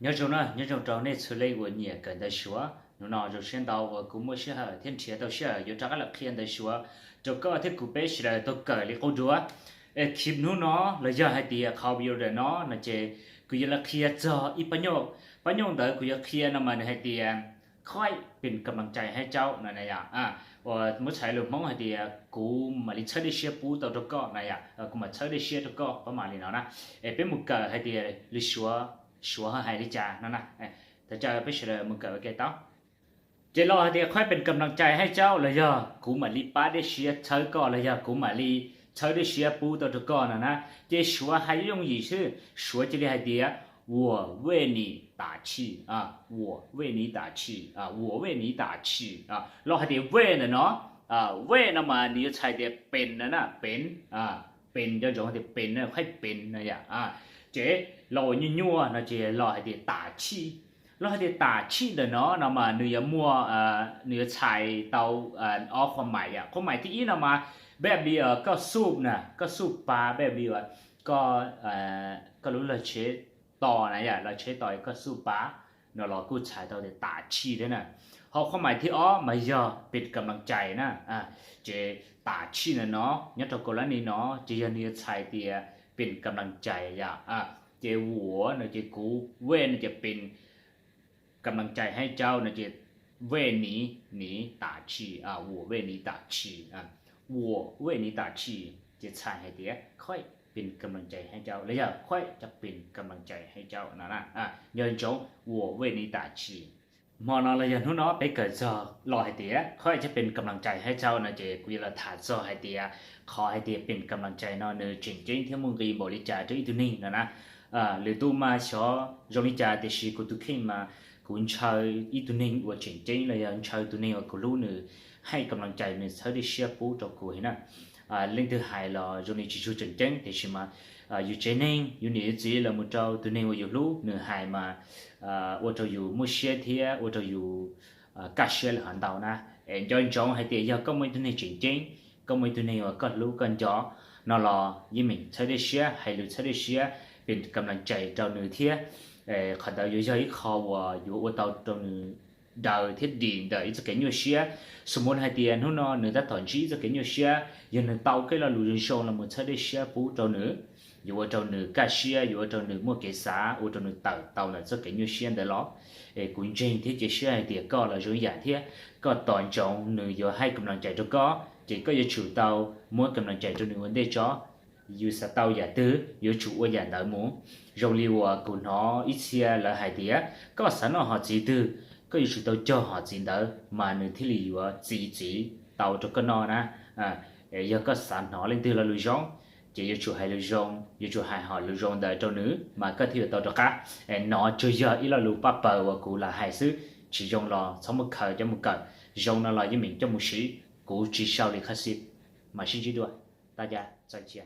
Nyob zoo na, nyob zoo rau nej txhua leej uas nyiam kawm ntawv Suav. Hnub no zoo siab ntau uas kuv muaj sij hawm thiab nrhiav tau sij hawm yuav rov qab los qhia ntawv Suav rau koj thiab kuv peb sawv daws tau kawm li qub dua. Es clip hnub no los yog hais tias qhov video no no ces kuv yuav los qhia txog ib pab nyoj. Pab nyoj ntawd kuv yuav qhia no mas nws hais tias ขอเป็นกำลังใจให้เจ้า no na yom. Uas muab txhais lus Hmoob hais tias kuv mam li txhawb dej siab pub tau rau koj na yom, kuv mam txhawb dej siab rau koj, pab mam li no na. Es peb mus kawm hais tias lus Suav, Suav ho hais li cas no na. Thov caw peb sawv daws mus kawm ua ke tau. Ces los hais tias ขอเป็นกำลังใจให้เจ้า los yog kuv mam li pab dej siab txhawb koj los yog kuv mam li txhawb dej siab pub tau rau koj no na. Ces Suav hais yooj yim xwb, Suav cia li hais tias 我为你打气 a, 我为你打气 a, 我为你打气 a. Los hais tias 为 ntawm no, 为 no mas nws yuav txhais tias เป็น no na, เป็น, เป็น nco ntsoov tias เป็น na, 快เป็น no yom. Ces los uas nyuaj nyuaj no ces los hais tias 打气. Los hais tias 打气 ntawm no no mas nws yuav muaj, nws yuav txhais tau ob ความหมาย yom. ความหมาย thib ib no mas แบบ li koj xuj na, koj xuj pab, แบบ li uas koj, koj lub log tsheb to na yom, log tsheb to koj xuj pab no los kuj txhais tau tias 打气 thiab na. Ho ความหมาย thib ob mas yog เป็นกำลังใจ na. Ces 打气 ntawm no nyob rau kaus lab ni no ces yog nws yuav txhais tias เป็นกำลังใจ yom. Ces 我 no ces kuv, 为 no ces เป็นกำลังใจให้เจ้า no ces 为你, 你打气 a, 我为你打气 a, 我为你打气 ces txhais hais tias 快เป็นกำลังใจให้เจ้า los yog 快จะเป็นกำลังใจให้เจ้า no na. Nco ntsoov 我为你打气. Hmo no los yog hnub no peb kawm txog los hais tias 快จะเป็นกำลังใจให้เจ้า no ces kuv yuav los tham txog hais tias qhov hais tias เป็นกำลังใจ no nws tseem ceeb thiab muaj nqi npaum li cas rau ib tug neeg no na. Lwm tus mas xyov zoo li cas tiam sis kuv tus kheej mas kuv ntshaw ib tug neeg uas tseem ceeb los yog ntshaw tus neeg uas kuv hlub nws ให้กำลังใจ nws txhawb dej siab pub rau kuv heev na. Leej twg hais los zoo li tsis tshua tseem ceeb tiam sis mas yus tsev neeg yus niam yus txiv los mus rau tus neeg uas yus hlub nws hais mas ua rau yus muaj siab thiab ua rau yus kaj siab lawm hov ntau na. Es nco ntsoov hais tias yog koj muaj ib tug neeg tseem ceeb, koj muaj ib tug neeg uas koj hlub koj nco no los yeej meem txhawb dej siab, hais lus txhawb dej siab, เป็นกำลังใจ rau nws thiab. Qhov ntawd yuav yog ib qho uas yuav ua tau rau nws daws thiab dim ntawm ib txoj kev nyuaj siab. Xws mus hais tias hnub no nws tab tom ntsib ib txoj kev nyuaj siab, yog nws tau koj lo lus zoo zoo los mus txhawb dej siab pub rau nws, yuav ua rau nws kaj siab, yuav ua rau nws muaj kev xav, ua rau nws tawm tau ntawm txoj kev nyuaj siab ntawd los. Es kuv ntseeg thiab cia siab hais tias koj los zoo ib yam thiab, koj tos ntsoov nws yuav ให้กำลังใจ rau koj, ces koj yuav tsum tau muab กำลังใจ rau nws ua ntej tso. Yus xav tau yam twg yuav tsum ua yam ntawd mus. Zoo li uas kuv hnov ib txhia lawv hais tias koj xav noj hom txiv twg, koj yuav tsum tau cog hom txiv ntawd mas nws thiaj li yuav txi txiv tau rau koj noj na. Yog koj xav hnov leej twg lo lus zoo, ces yuav tsum hais lus zoo, yuav tsum hais hom lus zoo ntawd rau nws mas koj thiaj yuav tau rov qab. Nov tsuas yog ib lo lus paj paws uas kuv lam hais xwb, tsis zoo los txhob muab khaws coj mus kawm, zoo no los yeej meem coj mus siv. Kuv tsis sau li qhab xib, mam sib ntsib dua, ta ca txais cia.